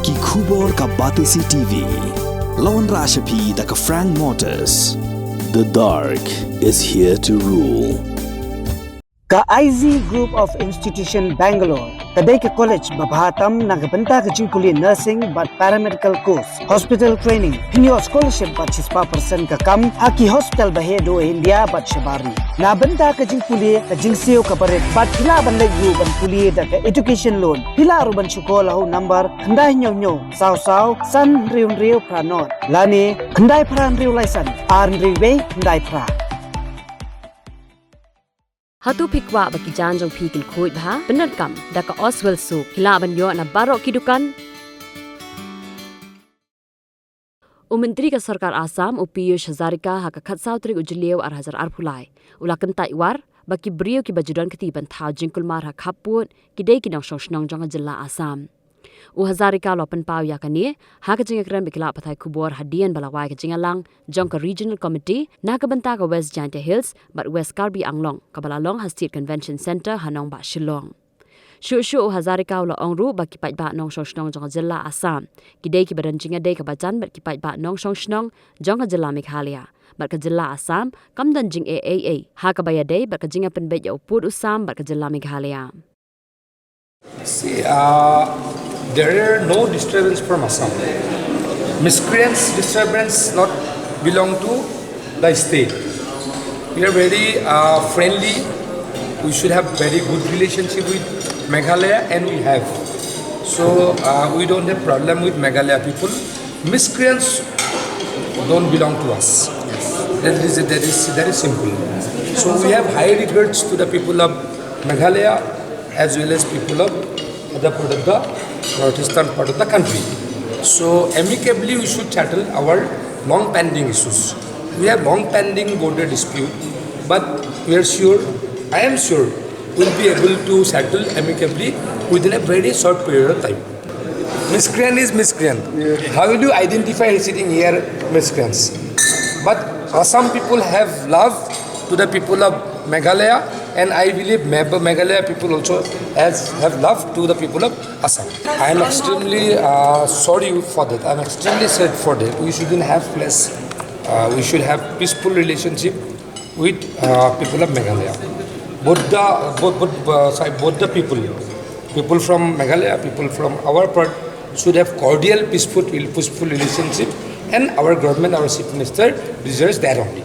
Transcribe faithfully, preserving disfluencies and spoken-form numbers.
Ki khubor ka Batesi T V. La wanrah sha phi da ka Frank Motors. The dark is here to rule. Ka I Z Group of Institution Bangalore ka dei ka college ba bha tam na ka bynta ka jingpule nursing bad paramedical course, hospital training, pynïoh scholarship bad shispah percent ka kam ha ki hospital ba heh duh India bad shabar ri. Na bynta ka jingpule ka jingsiew ka barit bad phi lah ban leit ruh ban pule da ka education loan. Phi lah ruh ban shu call ha u number khyndai hynñiew hynñiew saw saw san hynriew hynriew phra nod lane khyndai phra hynriew lai san ar hynriew wei khyndai phra. Hato phi kwah ba ki jaiñ jong phi kin khuid bha? Pyndonkam da ka Oswell Soap, phi lah ban ïoh na baroh ki dukan. U Myntri ka Sorkar Assam, u Piyush Hazarika, ha ka khatsaw tarik u Jylliew ar hajar arphew lai, u la kyntait war ba ki briew kiba ju don kti ban thaw jingkulmar ha khappud ki dei ki nongshong shnong jong ka jylla Assam. U Hazarika u la pynpaw ïa kane ha ka jingïakren bad ki lad pathai khubor hadien ba la wai ka jingïalang jong ka Regional Committee na ka bynta ka West Jaintia Hills bad West Karbi Anglong, kaba la long ha State Convention Centre ha nongbah Shillong. Shuh shuh u Hazarika u la ong ruh ba ki paidbah nongshong shnong jong ka jylla Assam ki dei kiba don jingïadei kaba jan bad ki paidbah nongshong shnong jong ka jylla Meghalaya, bad ka jylla Assam kam don jingeh ei ei ha kaba ïadei bad ka jingïapynbeit ïa u pud u sam bad ka jylla Meghalaya. See, uh, there are no disturbance from Assam. Miscreants disturbance not belong to the state. We are very uh, friendly. We should have very good relationship with Meghalaya, and we have. So uh, we don't have problem with Meghalaya people. Miscreants don't belong to us. That is that is that is simple. So we have high regards to the people of Meghalaya as well as people of other part of the northeastern part of the country. So amicably we should settle our long pending issues. We have long pending border dispute, but we are sure, I am sure, we'll be able to settle amicably within a very short period of time. Miscreant is miscreant. How will you identify sitting here miscreants? But Assam people have love to the people of Meghalaya, and I believe Meghalaya people also has have love to the people of Assam. I am extremely uh, sorry for that. I am extremely sad for that. We shouldn't have clash. Uh, we should have peaceful relationship with uh, people of Meghalaya. Both the both both, uh, sorry, both the people, people from Meghalaya, people from our part should have cordial, peaceful, peaceful relationship, and our government, our chief minister desires that only.